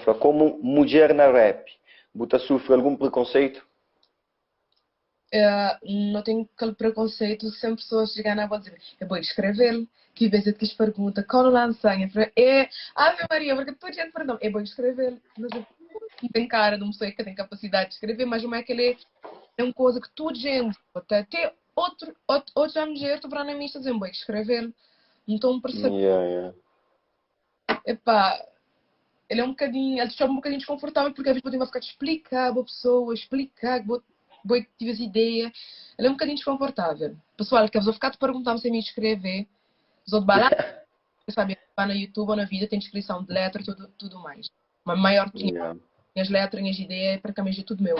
Fla, komu mudjer na rap, bu ta sufri algun prekonseitu? No ten kel prekonseitu, sen pessoas txiga na bo dizer, é bo escrever, ki vez é ki pergunta, quando lança, eu falo, é, Ave Maria, porque toda gente pergunta, é bom escrever, mas eu não tem cara de uma pessoa que tem capacidade de escrever, mas não é que ele é uma coisa que toda gente, até outro, outro, outra mulher, tu para na mim, dizendo, bom escrever, então percebe. Yeah. Epá, ele é um bocadinho, ele deixa um bocadinho desconfortável porque às vezes vai ficar te explicar, boa pessoa, explicar, boa, boa tive ideia. Ele é um bocadinho desconfortável. Pessoal, que vou ficar te perguntando se me escrever, os outros balados, sabe, no YouTube ou na vida tem descrição de letra, tudo, tudo mais. Mas maior tinha minhas letras, minhas ideias, para que é tudo meu.